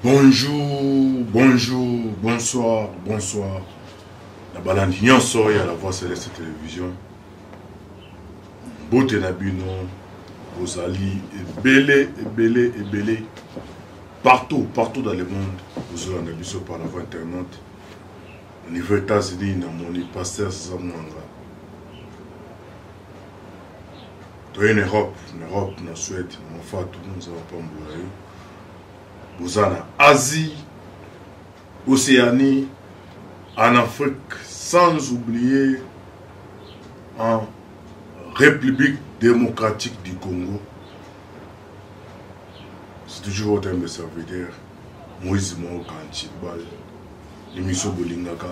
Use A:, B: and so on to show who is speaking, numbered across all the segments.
A: Bonjour, bonjour, bonsoir, bonsoir. Na balandi nyonso ya la voix céleste télévision. Mbote na bino bozali ebele ebele ebele partout partout dans le monde bozolanda biso par la voie internet au niveau États-Unis namoni pasteur César Mwanga toye na Europe na Europe na Suède na Fatou nzambe apambola yo boza na Asie, Océanie, en Afrique, sans oublier en République démocratique du Congo. C'est toujours votre humble serviteur, Moïse Mokanchi Bal. Émission Bolingaka,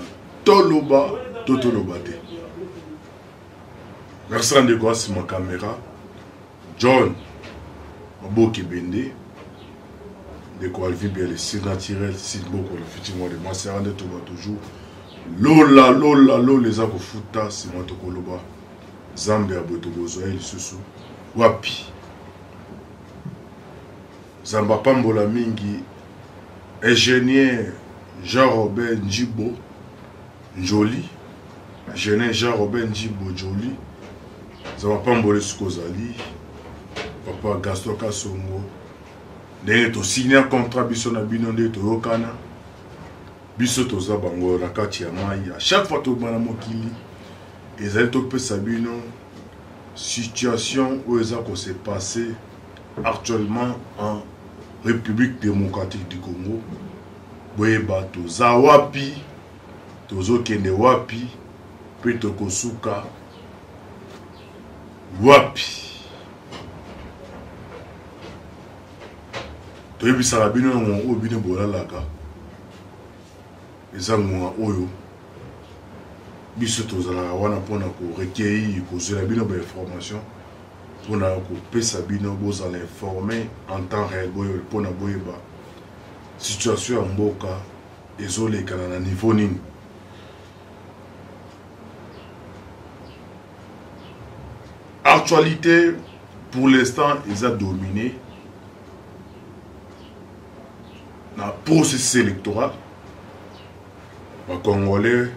A: Toloba, Totoloba te. Merci à ndeko asima caméra. John Maboke Bende ndeko Alvin Bele surnaturel Simboko le futur mois de Masera nde toba toujours lola lola lola eza kofuta nsima tokoloba Nzambe ya boye tokozwa ye lisusu wapi Nzambe apambola mingi ingénieur Jean Robert Njibo Njoli Jeune Jean Robert Njibo Joli Nzambe apambola esika ozali papa Gaston Kasongo ndenge tosigna contrat biso na bino nde toyokana biso toza bango na kati ya mai à chaque fois tobima na mokili ezali topesa bino situation oyo eza kose passer actuellement en République démocratique du Congo boyeba toza wapi tozokende wapi mpe tokosuka wapi toyebisaka bino na ngonga oyo bino bolalaka eza ngonga oyo biso tozalaka wana mpona korecueillir kozwela bino bainformation mpona kopesa bino bozala informe en temps réel mpona boyeba situation ya mboka ezolekana na niveau nini actualité pour l'instant eza dominé na processus électoral bacongolais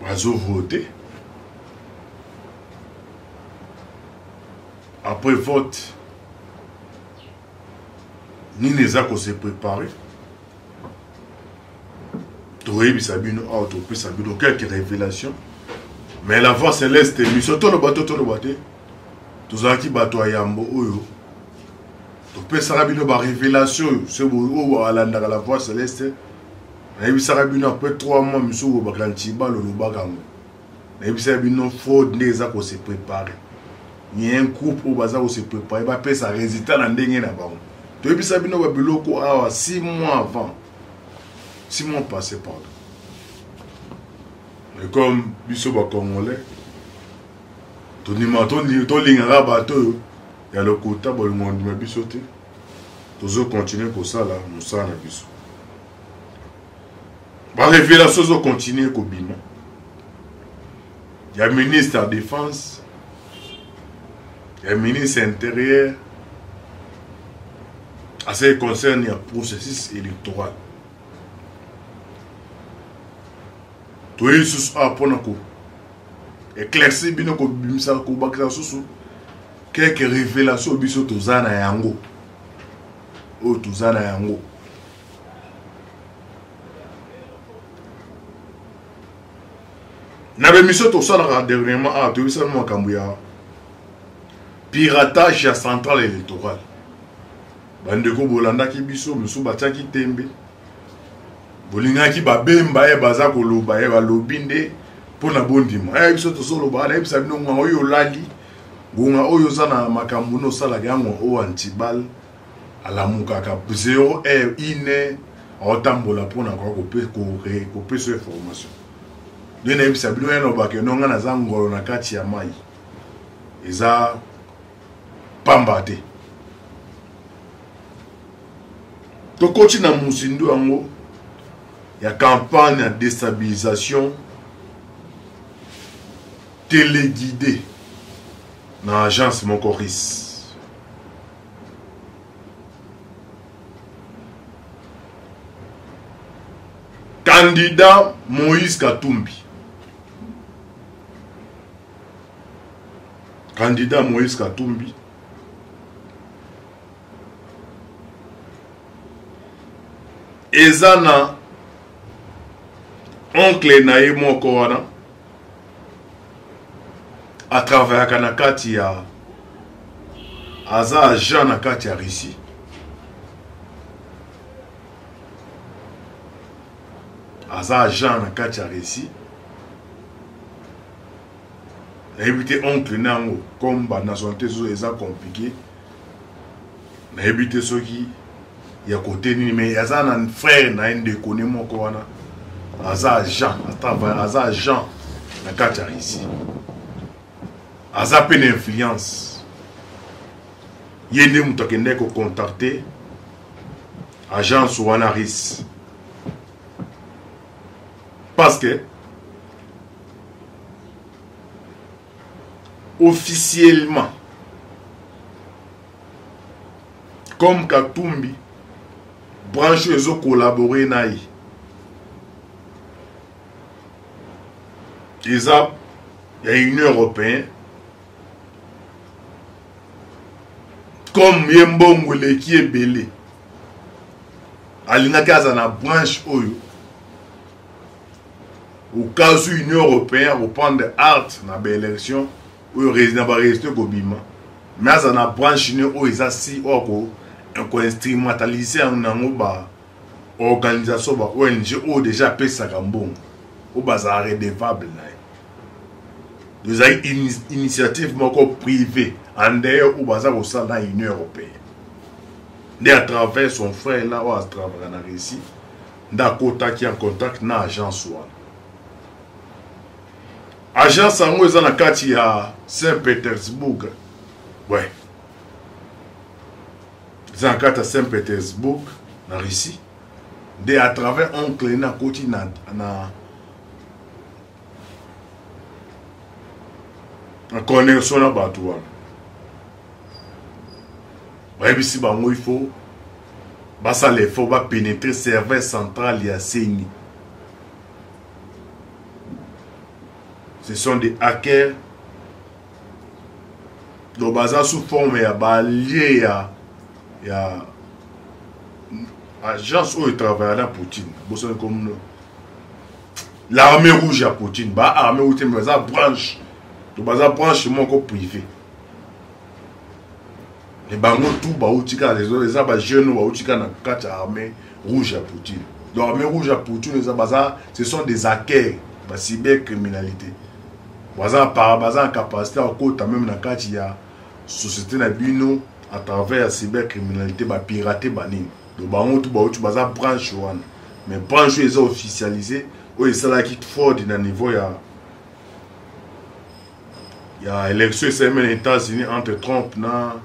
A: bazovote après vote nini eza ko se préparer toyebisa bino awa topesa bino quelques révélations mais la voix céleste émission toloba to toloba te tozalaki bato ya yambo oyo topesaka bino barévélation oyo se oyo balandaka la voix céleste nayebisaka bino après 3 mois misusu olobaka ntiba lolobaka yango nayebisaka bino fraude nde eza kose préparer ni un groupe oyo baza kose préparer bapesa résultat na ndenge na bango toyebisa bino babiloko awa 6 mois avant 6 mois passé pardon mais comme biso bacongolais tondima tolingaka bato oyo ya lokuta bolingo ndima biso te tozokontinue kosala mosala na biso barevelation ezokontinue kobima ya ministre ya défense ya ministre intérieur à ce qui concerne ya processus électoral toyei lisusu awa mpona ko éclaircir bino kobimisa kobakisa lisusu quelques révélations biso toza na yango oyo toza na yango na bemission tosalaka dernièrement awa toyebisami makambo ya piratage ya centrale électorale bandeko bolandaki biso mosusu batiaki tembe bolingaki babemba ye baza koloba ye balobi nde mpo na bondima ye biso tozoloba nayebisa bino ngonga oyo olali ngonga oyo oza na makambo no osalaka yango oyo antibal alamukaka 0 heure 1 aotambola mpo na koya kopesa information nde nayebisa bino ye nalobaka eno ngai naza ngolo na kati ya mai eza pamba te tokoti na mozindo yango ya campagne ya déstabilisation téléguidée na agence moko russe. Candidat Moïse Katumbi. Candidat Moïse Katumbi. Eza na oncle na ye moko wana atravayaka na kati ya aza agent na kati ya Russie. Aza agent na kati ya Russie. Nayebi te oncle na yango comme ba nationalité ezo eza compliqué. Nayebi te soki ya kote nini mais aza na frère na ye ndeko ne moko wana aza agent aza agent na kati ya Russie. Aza pe na influence. Ye nde moto akendaki kocontacte agence wana russe parce que officiellement comme Katumbi branche oyo ezo collaborer na ye eza ya Union européenne comme ye mbongo eleki ebele alingaki aza na branche oyo au cas où Union européenne akoprendre art na baélection oyo na baresultat ekobima mais aza na branche ne oyo eza si oyo akoinstrumentalise yango ba organisation ba ONG oyo déjà apesaka mbongo oyo bazala redevable na ye. Ezali initiative moko privée en dehors oyo baza kosala na Union européenne nde à travers son frère là oyo atravaka na Russie nde akotaki en contact na agence wana. Agence yango eza na kati ya Saint-Pétersbourg. Ouais. Eza na kati ya Saint-Pétersbourg na Russie. Nde à travers oncle na koti na na na connexion na bato wana. Bayebisi bango il faut basala effort ba pénétrer serveur central ya CENI. Ce sont des hackers. Donc baza sous forme ya ba alliés ya ya agence oyo travaille na Poutine. Bosoni comme l'armée rouge ya Poutine, ba armée rouge mais baza branche. Donc baza branche moko privée. Et bango tout bauti kaka eza ba jeunes bauti kaka na kati ya armée rouge ya Poutine. Donc armée rouge ya Poutine eza baza, ce sont des hackers, ba cybercriminalité. Baza par baza en capacité ya kokota même na kati ya société na bino à travers ya cybercriminalité, ba pirater ba nini. Donc bango tout bauti baza branche wana. Mais branche oyo eza officialisé oyo esalaki fraude na niveau ya ya élection esalemi na États-Unis entre Trump na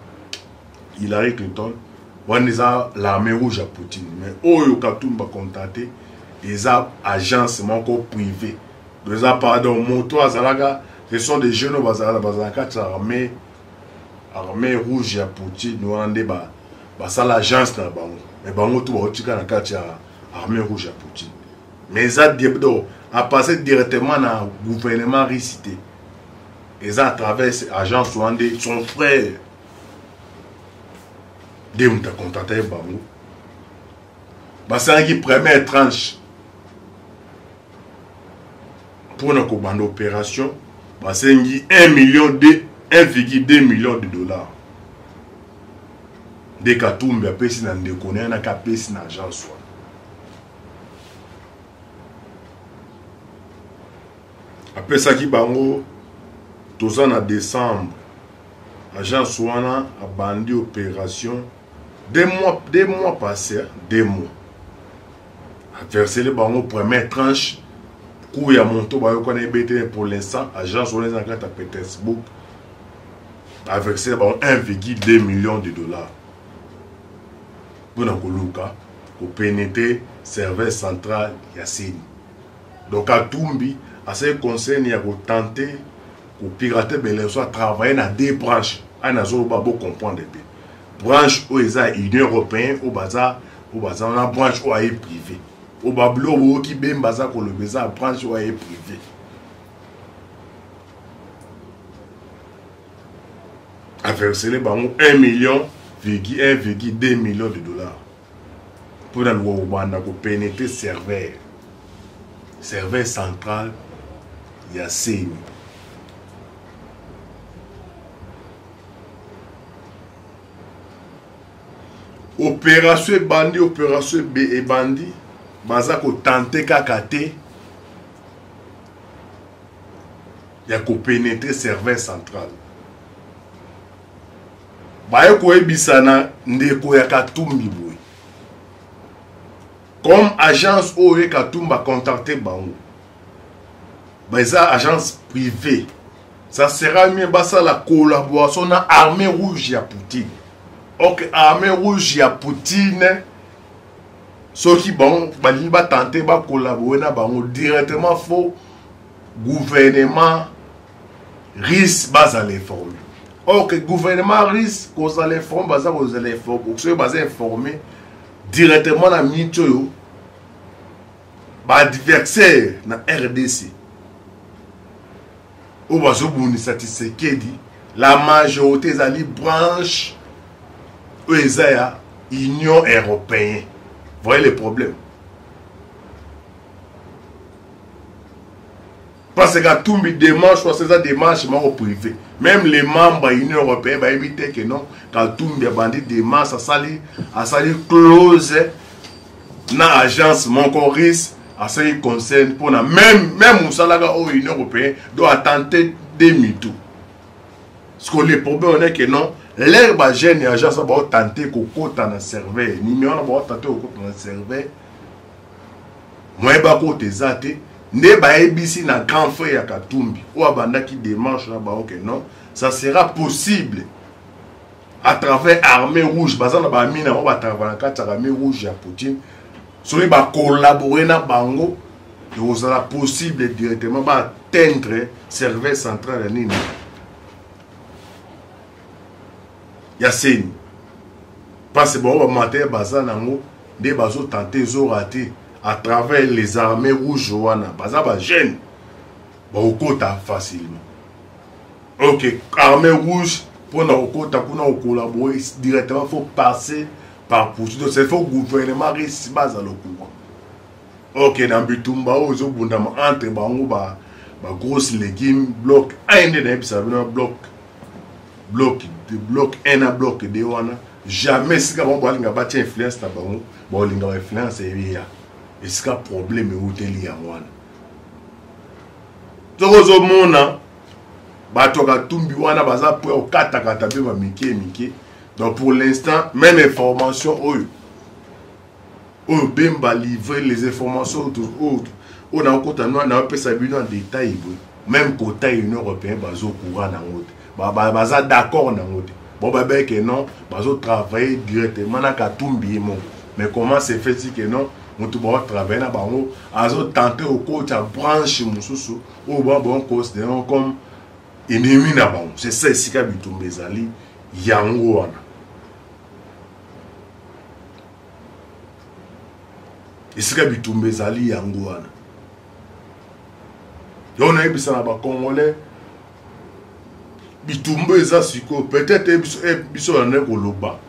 A: Hillary Clinton. Wana eza l'armée rouge ya Poutine. Mais oyo Katumba contacté eza agence moko privée. Donc eza pardon moto azalaka, ce sont des jeunes bazalaka bazalaka kati ya armée armée rouge ya Poutine wana nde ba basala agence na bango. Mais bango tout baotika na kati ya armée rouge ya Poutine. Mais eza donc a passer directement na gouvernement russe te. Eza à travers agence wana nde son frère nde moto akontacte ye bango. Basalaki première tranche mpona kobanda opération, basengi un million de 1,2 million de dollars. Nde Katumbi apesi na ndeko na ye naka apesi na agence wana. Apesaki bango toza na décembre. Agence wana abandi opération 2 mois, 2 mois passé, 2 mois. Aversele bango première tranche cours ya monto bayokana ebete. Pour l'instant agence wana eza na kati ya Pétersbourg, aversele bango 1,2 million de dollars mpona koluka kopénétrer serveur central ya CENI. Donc Katumbi asali conseil ya kotenter kopirater baélection, atravaille na deux branches. Aye nazoloba bocomprendre bien, branche oyo eza ya Union européenne oyo baza na branche oyo aye privé. Oyo babiloko boyoki Bemba aza koloba eza branche oyo aye privé. Aversele bango 1 million 1,2 million de dollars mpo na luka kobanda kopenetre serveur serveur central ya seni. Operation ebandi, operation ebandi, baza kotante kaka te ya kopenetre serveur central. Baye koyebisa na ndeko ya Katumbi boye, comme agence oyo ye Katumbi acontacte bango, ba eza agence privée, ça sera mieux basala collaboration na armée rouge ya Poutine. Ok, armée rouge ya Poutine, soki bango balingi batante bacollabore na bango directement, faut gouvernement russe bazala informé. Ok, gouvernement russe kozala informé, baza kozala informé, soki baza informé directement na minute oyo, baadversaire na RDC oyo bazobundisa Tshisekedi, la majorité ezali branche oyo eza ya Union européenne. Voyez le problème, parce que Katumbi démarche parce que eza démarche moko privé, même les membres ya Union européenne bayebi te que non, Katumbi abandi démarche, asali close na agence moko russe, asali conseil mpona même mosalaka oyo Union européenne doit attendre demi tout. Parce que le problème on est que non, l'air bajeune ya agence baotante kokota na serveur numéro wana, baotante kokota na serveur, moyen bakota eza te. Nde bayebisi na grand frère ya Katumbi oyo abandaki démarche na bango que non, ça sera possible à travers armée rouge. Baza na baami na bango batravaille na kati ya armée rouge ya Poutine, soki bacollabore na bango, ekozala possible directement baatteindre serveur central ya nini, ya seni, parce que bango bamatere baza nango nde bazotante ezorater. À travers les armées rouges wana, baza bajeune, bakokota facilement. Ok, armée rouge mpona kokota kuna kocollaborer directement, faut passer par Poutine. Donc c'est faut gouvernement russe bazala au courant. Ok, na bitumba oyo ezobundama entre bango ba ba grosse légume bloc 1, nde nayebisa bino bloc 1 na bloc 2 wana, jamais esika bango balinga batia influence na bango, baolinga ba influence eya esika problème euteli yango wana. Soki ozomona bato ya Katumbi wana baza po ya kokatakata mpe bamike mike. Donc pour l'instant, même information oyo Bemba livre, les informations oyo nakokota naopesa bino en détail boye, même kota Union européenne bazocourant nango te, baza d'accord nango te. Bon, babeke non, bazotravailler directement na Katumbi ye moko. Mais comment se fait-il que non, moto baotravaille na bango azotente okota branche mosusu oyo bango considéré comme ennemi na bango? C'est ça esika bitumba ezali yango wana, esika bitumba ezali yango wana. Yo nayebisa na bacongolais, bitumba eza sikoyo. Peut-être biso bande koloba,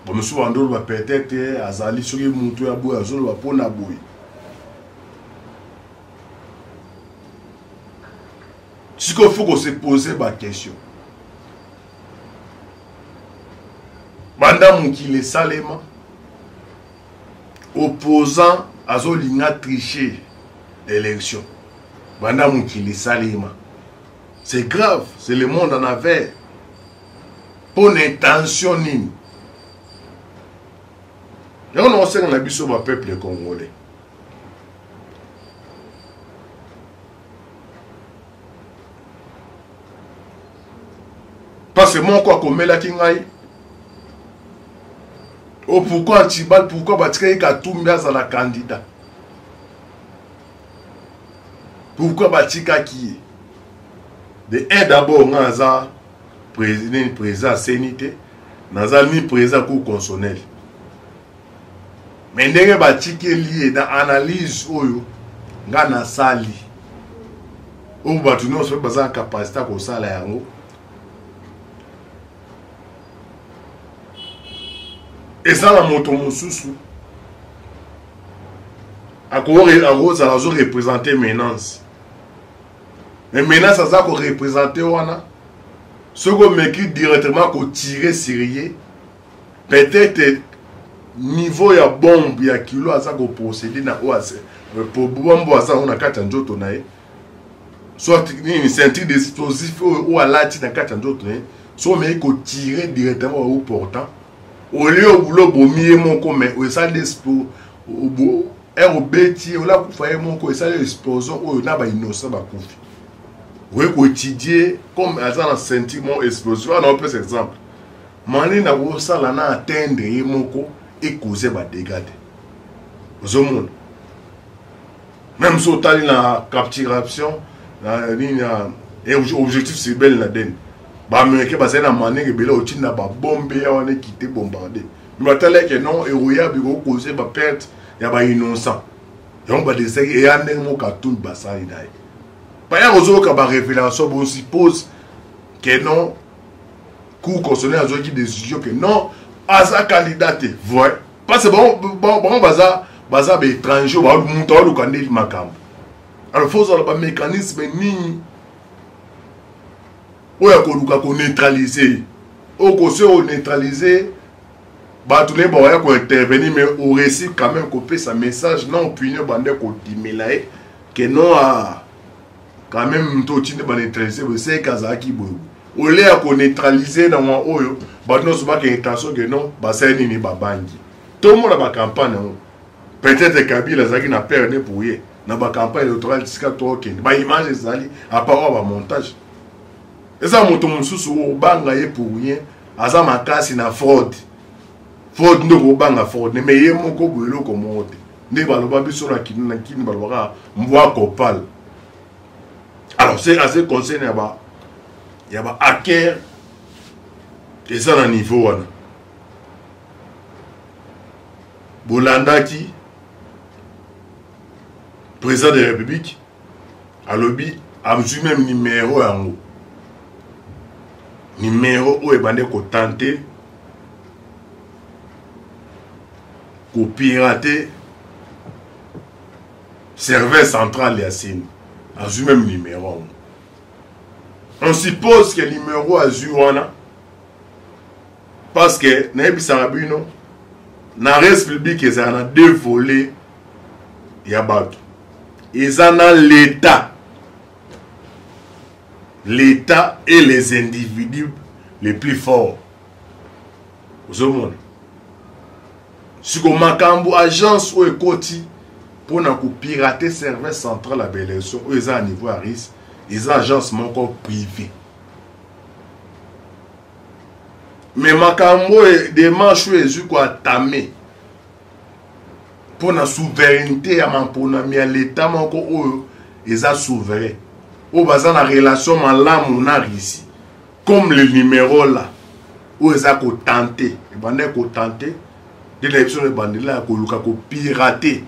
A: bamosusu bande oloba, peut-être azali soki motu ya boye azoloba mpona boye. Sikoyo faut kose poser baquestion. Banda mokili esalema, opposant azolinga tricher élection. Banda mokili esalema, c'est grave, c'est le monde en envers. Mpo na intention nini? Yango na kosenga na biso bapeuple congolais, parce que moko akomelaki ngai o pourquoi Antibal, pourquoi batikaki Katumbi azala candidat, pourquoi batikaki ye. De un, d'abord ngai naza nini, président aseni te, naza ni président cour constitutionnelle. Mais ndenge batikeli ye na analyse oyo nga nasali, oyo bato nyonso mpe baza na capacité ya kosala yango, eza na moto mosusu akozala azo représente menace, mais menace aza koreprésente wana, soki omeki directement kotire sur ye, peut-être niveau ya bombe ya kilo aza koprocéder na oyo bombe aza yango na kati ya nzoto na ye, soit nini, ceinture d'explosif oyo oyo alati na kati ya nzoto na ye, soki omeki kotire directement au portant, olie obula obomi ye moko, mais esali ere obeti ye, ola kufa ye moko, esali explosion oyo na bainnocent bakufi. Oye koétudie comme aza na ceinture mo explosif wana, opesa exemple mani na kosala na atteindre ye moko, ekoze badégâts te. Ozomona, même so otali na capturation na nini na objectif cible na den, baaméricain bazali na manière ebele otinda babombe ya wana ekite bombarde, mais batalaki non, eroya bikokoze baperte ya bainnocent. Yango badesaki eya ndenge moko Katumbi basali na ye baya kozoyoka barévélation. Bon, suppose que non, Cour constitutionnelle azwaki décision que non, aza candidat te, voi parce que bango baza baétranger, moto aoluka nde makambo. Alors faut ozala bamécanisme nini oyo akoluka koneutraliser, oyo kosi oneutraliser bato naye bawaya kointervenir, mais oréussi quand même kopesa message na opinion bande kodimela ye ke non, a quand même moto otindi baneutraliser boye, seke azalaki boye. Ole ya koneutraliser na mwa oyo bato nyonso bakende tension ke non, basali nini, babangi. Tomona bacampagne yango, peut-être Kabila azalaki na peur ne pour ye na bacampagne électorale. Tika tokende, baimage ezali, apart oyo bamontage, eza moto mosusu obanga ye pour rien, aza makasi na fraude. Fraude nde okobanga fraude, mais ye moko boye eloko moko te. Nde baloba biso na Kini, na Kini balobaka mbwa kopal. Alors c'est assez concerne ya ba hacker, eza na niveau wana. Bolandaki président de la République alobi azwi même numéro yango, numéro oyo ebandi kotenter kopirater serveur central ya CENI, azwi même numéro yango. On suppose que numéro azwi wana, parce que nayebisaka bino, na res publique ezala na deux volets ya bato. Eza na l'État, l'État et les individus les plus forts. Ozomona siko makambo, agence oyo ekoti mpona kopirater serveur central ya baélection oyo eza na niveau ya risque, eza agence moko privé. Mais makambo oyo, démarche oyo ezwi koatame mpona souveraineté ya maponami ya leta moko oyo eza souverain, oyo baza na relation malamu na Russie, comme le numéro là oyo eza kotenter, ebandaki kotenter nde na biso na ebandela ya koluka kopirater,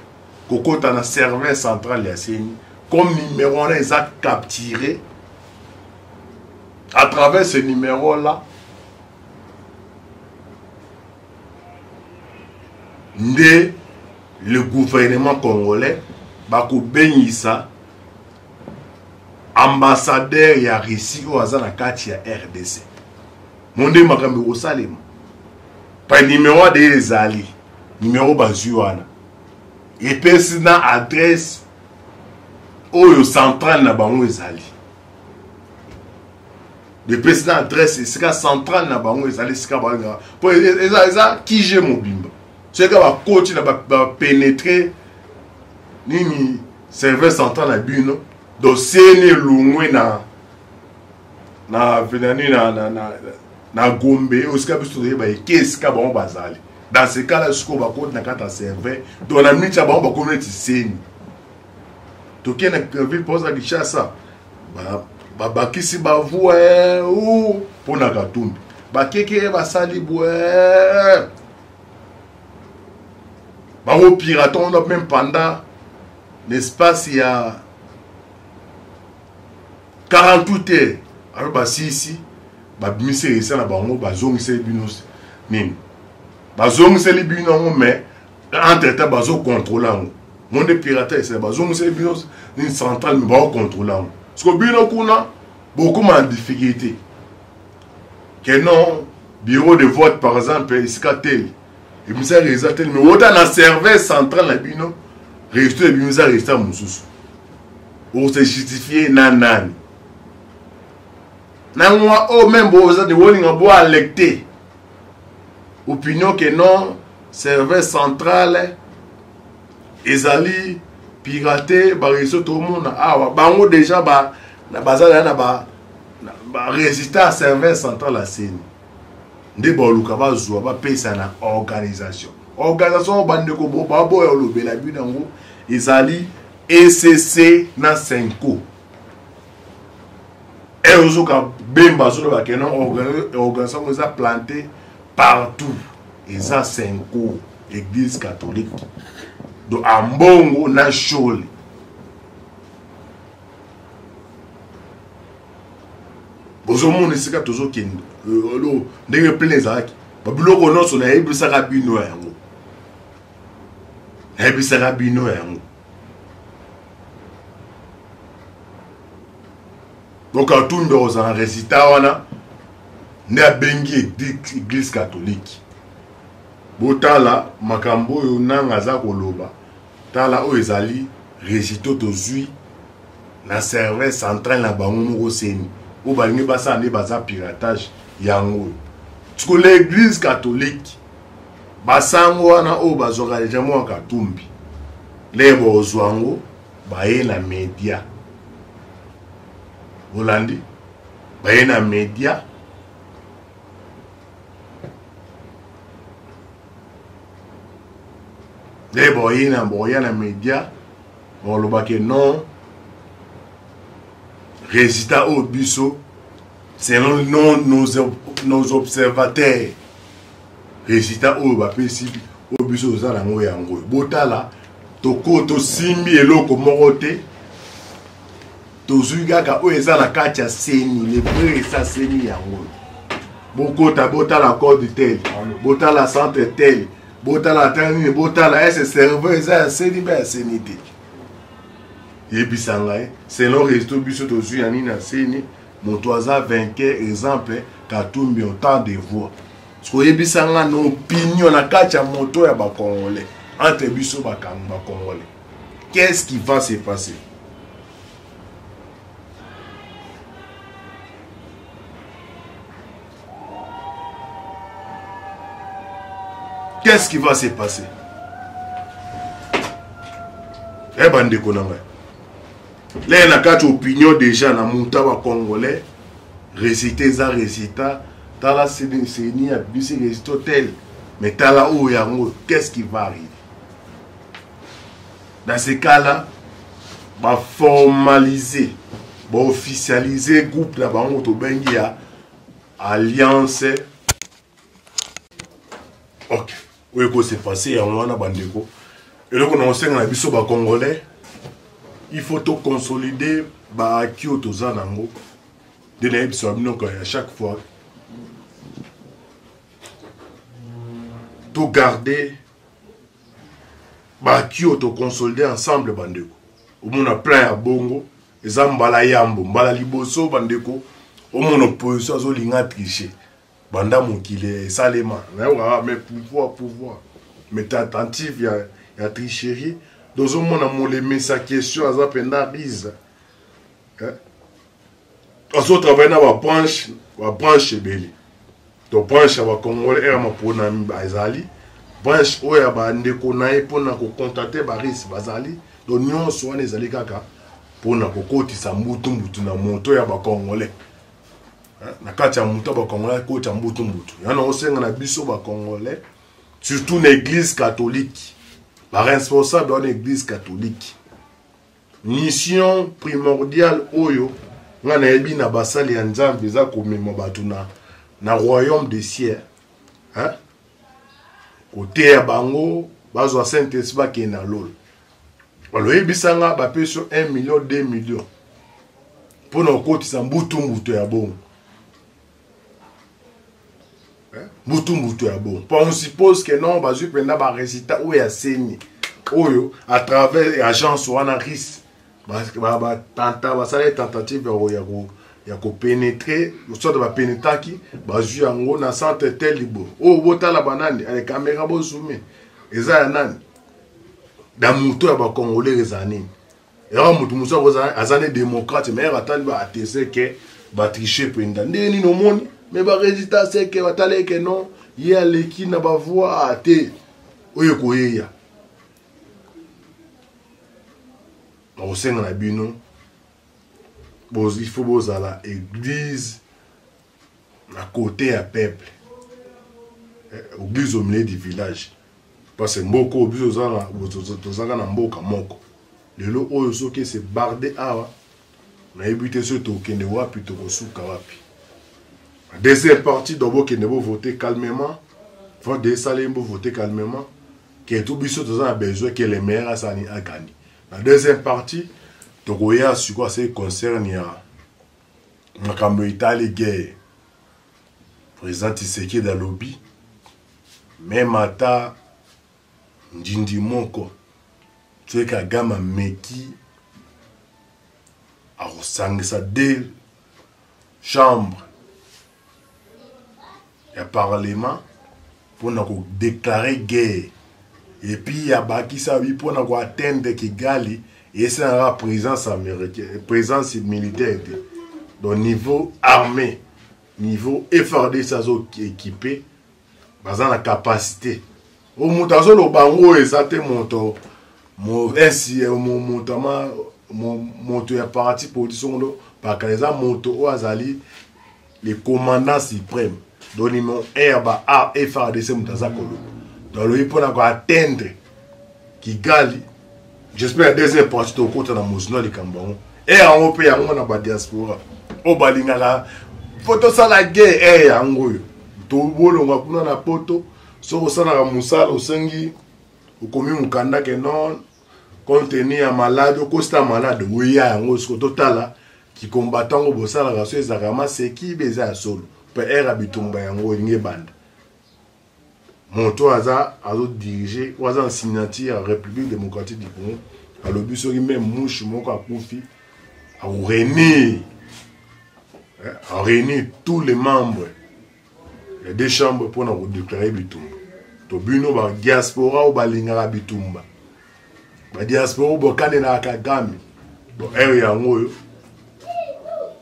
A: kokɔta na serveur central ya CENI. Comme numéro wana eza capturé, à travers ce numéro là nde le gouvernement congolais bakobengisa ambassadeur ya Russie oyo aza na kati ya RDC. Mo nde makambo ekosalema pa numéro ade ezali numéro bazwi wana, epesi na adresse oyo centrale na bango ezali, epesi na adresse esika centrale na bango ezali, esika balingaka, mpo eza kige mobimba. Soki bakoti na bapénétrer nini, serveur central na bino, donc CENI elongwe na venani na Gombe oyo esika biso toyeba, eke esika bango bazali. Dans ce cas là, sikoyo bakoti na kati ya serveur, donc na miniti ya bango bakomi neti CENI. Tokei na ville posa Kinshasa, babakisi bavoix mpo na Katumbi, bakeke basali bwe. Bakopirate yango même pendant l'espace ya 48 heures. Alors basisi babimisi résultat na bango, bazongiseli bino nini, bazongiseli bino yango, mais entre temps bazocontrôle yango. Monde pirate esala, bazongiseli bino nini centrale, mais baocontrôle yango. Siko bino kuna bokoma na difficulté que non, bureau de vote par exemple esika tel ebimisa résultat tel, mais ota na serveur central na bino résultat ebimisa résultat mosusu. Okose justifie na nani? Na mwa oyo meme boza de bolinga boalecte opinion que non, serveur central ezali pirate. Bareseau tomona awa bango déjà baza na barésultat ya serveur central ya CENI nde baluka bazwa bapesa na organisation. Organisation oyo bandeko baboya olobela bino yango ezali ECC na CENCO. E ozoka Bemba azoloba ke non, organisation yango eza plante partout, eza CENCO, église catholique, donc Ambongo na Shole. Bozomona esika tozokende ndenge plein ezalaki babiloko nyonso. Nayebisaka bino yango, nayebisaka bino yango. Donc Katumbi akozala na résultat wana nde abengi église catholique. Botala makambo oyo nanga aza koloba. Tala oyo ezali résultat tozwi na serveur central na bango moko CENI, oyo balingi basala nde baza piratage yango oyo. Siko l'église catholique, basango wana oyo bazwaka deja mwa Katumbi leye, bozwa yango baye na media, bolandi, baye na media. Nde boye na boya na media, bolobaki non, résultat oyo biso selon nos observateurs, résultat oyo bapesi oyo biso toza nango yango oyo. Botala, toko tosimbi eloko moko te, tozwi kaka oyo eza na kati ya CENI, le vrai esa CENI yango oyo. Bokota, botala code tel, botala centre tel, botala ata nini, botala ese serveur eza ya CENI mpe ya CENI te. Yebisa ngai, selon résultat biso tozwi ya nini ya CENI, moto aza vainqueur, exemple Katumbi, autant de voix. Soki oyebisa nga na opinion na kati ya moto ya bacongolais, entre biso bacongolais, qu'est-ce qui va se passer? Qu'est-ce qui va se passer? Eh bandeko na ngai, leye na kati opinion déjà na moto ya bacongolais, résultat eza résultat. Tala, CENI abimisi résultat tel, mais tala oyo yango, qu'est-ce qui va arriver dans ce cas là baformaliser, baofficialiser groupe na bango tobengi ya alliance. Ok, oyo ekose passe yango wana. Bandeko, eloko na kosenga na biso bacongolais, il faut toconsolider baacquis oyo toza nango. Nde nayebisa bino ya chaque fois, togarde baacquis oyo toconsolide ensemble. Bandeko, omona plan ya bongo eza mbala yambo, mbala liboso. Bandeko, omona opposition azolinga tricher banda mokili esalema. Nayokaka mais pouvoir, pouvoir, mais tentative ya tricherie. Tozomona molemisa question aza mpenza rise, azotravaille na babranche, babranche ebele. To branche ya bacongolais ere mapona ezali branche oyo ya bandeko na ye mpona kocontacte barise bazali. Donc nyonso wana ezali kaka mpona kokotisa mbutu mbutu na moto ya bacongolais, na kati ya moto ya bacongolais akotisa mbutu mbutu. Yana osenga na biso bacongolais, surtout na église catholique, baresponsable wana église catholique, mission primordiale oyo nga nayebi na basali ya Nzambe eza komema bato na royaume de ciel, hein? Koteya bango. Bazwa Saint Esprit bakende na lola. Baloyebisa nga bapesi yo 1 million 2 million mpo na kokotisa mbutu mbutu ya bongo. Mbutu mbutu ya bongo. Mpo on suppose que non bazwi mpenza ba résultat oyo ya seni oyo à travers agence wana RIS batanta basalaki tentative ya kopenetre soit bapenetraki bazwi yango na centre tel libo oyo botala banani ale kamera bozume eza ya nani na moto ya bacongolais eza nini yaka moto mosusu akozala aza ne démocrate mais atali ba atese ke batriche mpenza ndenge nini omoni mais baresultat seke batala eke non ye aleki na bavoi te oyo ekoyeya nakosenga na bino il faut bozala église na côté ya peuple, eh, église au milieu du village, parce que mboka oyo biso tozalaka na mboka moko lelo oyo soki ese barde awa nayebi te soki tokende wapi tokosuka wapi. Deuxième partie donc bokende bovote calmement, vote esalemi bovote calmement ke to biso toza na besoin ke le meilleur asani agani. Na deuxième partie tokoya sikoyo ase concerne ya makambo etali guerre. Président Tshisekedi alobi meme ata ndindi moko soki Kagame ameki akosangisa deux chambres ya parlement mpona kodeklare guerre, et puis abakisa bi mpona koatteindre Kigali esenaka présence américaine, présence militaire te. Donc niveau armée, niveau FARDC azo équipé, baza na capacité oyo moto azoloba yango oyo eza te moto moto ama moto ya parti politique songolo pakala, eza moto oyo azali le commandant suprême, donc numéro 1 ya ba A FARDC moto aza koloba. Donc alobi mpona koatteindre Kigali. J'espère ya deuxième partie tokota na mozindo ya likambo yango e yango mpe yango na badiaspora oyo balingaka fo tosala guerre e yango oyo tobolonga kuna na poto. Soki osalaka mosala, osengi, okomi mokanda ke non, compte tenu ya malade, okosita malade, oya yango siko totala kikombatant ngo bosalaka so ezalaka maseki be eza ya solo mpe ere ya bitumba yango elingi ebanda. Moto aza azodirige oyo aza na signature ya République démocratique du Congo alobi soki meme mouche moko akufi, akoréunir aréunir tous les membres ya deux chambres mpona kodéclare bitumba. To bino badiaspora oyo balingaka bitumba, badiaspora oyo bokanelaka Kagame, bon ere yango oyo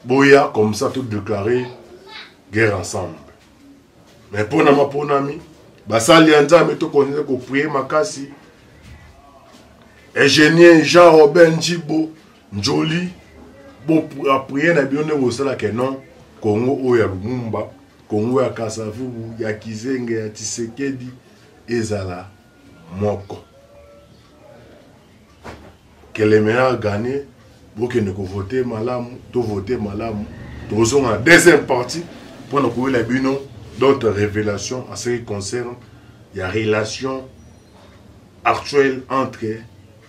A: boya comme ça todéclare guerre ensemble. Mais mpona maponami, basali ya Nzambe, tokontinue koprie makasi. Ingénieur Jean Robert Njibo Njoli, boaprie na bino ndenge bosalaka non Kongo oyo ya Lumumba, Kongo ya Kasavubu, ya Kizenge, ya Tshisekedi ezala moko. Que le meilleur gagne. Bokende kovote malamu, tovote malamu. Tozonga na deuxième partie mpona koyela bino d'autres révélations en ce qui concerne ya relation actuelle entre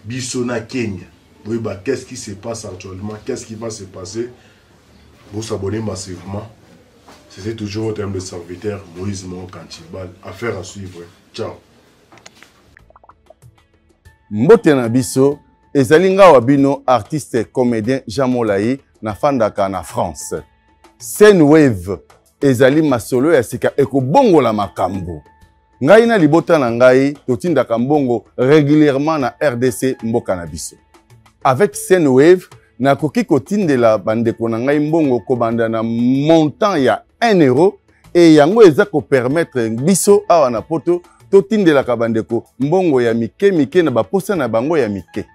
A: biso na Kenya. Boyeba qu'est-ce qui se passe actuellement, qu'est-ce qui va se passer. Vous s'abonnez massivement. C'était toujours votre humble serviteur Moïse Monkantibal. Affaire à suivre. Ciao.
B: Mbote na biso ezali nga wa bino artiste comédien Jean Molayi, nafandaka na France. Sendwave ezali masolo ya sika ekobongola makambo. Ngai na libota na ngai totindaka mbongo régulièrement na RDC mboka na biso. Avec Sendwave nakoki kotindela bandeko na ngai mbongo kobanda na montant ya 1 euro e yango eza kopermettre biso awa na poto totindelaka bandeko mbongo ya mike mike na baposa na bango ya mike.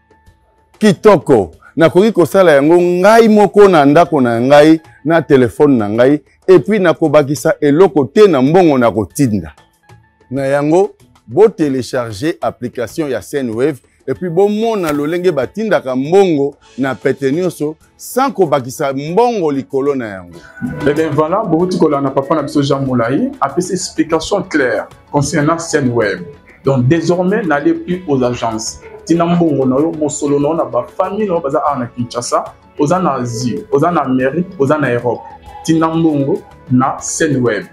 B: Kitoko, nakoki kosala yango ngai moko na ndako na ngai na telefone na ngai, epuis nakobakisa eloko te na mbongo na kotinda. Na yango botelecharge application ya Sendwave epuis bomona lolenge batindaka mbongo na pete nyonso sans kobakisa mbongo likolo na yango.
C: Eh bien voilà, bouti kolanda papa na biso Jean Moulayi apesi explication claire concernant Sendwave. Donc désormais, n'allez plus aux agences. Tina mbongo na yo, mosolo na yo na ba famille na yo baza awa na Kinshasa, oza na Asie, oza na Amérique, oza na Europe. Tina mbongo na Sendwave.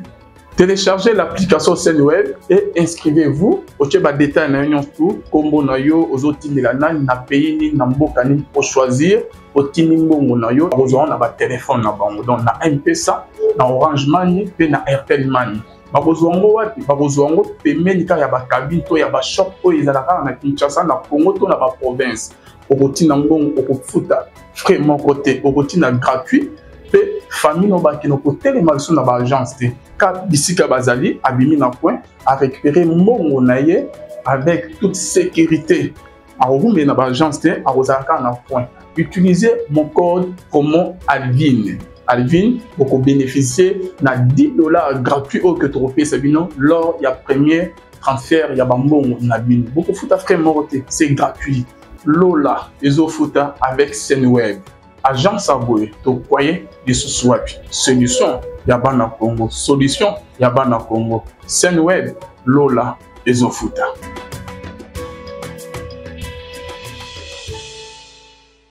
C: Téléchargez l'application Sendwave et inscrivez-vous. Otie ba détails na yo nyonso tout, kombo na yo, ozotindela nani, na pays nini, na mboka nini, ochoisir, otindi mbongo na yo, okozwa na ba téléphone na bango. Donc na M-Pesa, na Orange Money pe na Airtel Money. Bakozwa yango wapi? Bakozwa yango pembeni kaka ya ba cabine to ya ba shop oyo ezalaka kaka na Kinshasa, na Congo to na ba province. Okotinda mbongo, okofuta frais moko te, okotinda gratuit pe famille no bakende kotelema lisusu na ba agence te. Ka bisika bazali, abimi na coin, a récupérer mbongo na ye avec toute sécurité. Akokumela na ba agence te, akozala kaka na coin. Utilisez mon code promo Alvin. Alvin, boko bénéficier na 10 $ gratuit oyo que tokopesa bino lors ya premier transfert ya ba mbongo na bino. Bokofuta frais moko te, c'est gratuit. Lola ezofuta avec Sendwave. Agence ya boye tokwaye lisusu wapi? Solution ya bana Congo, solution ya bana Congo. Sendwave, Lola ezofuta.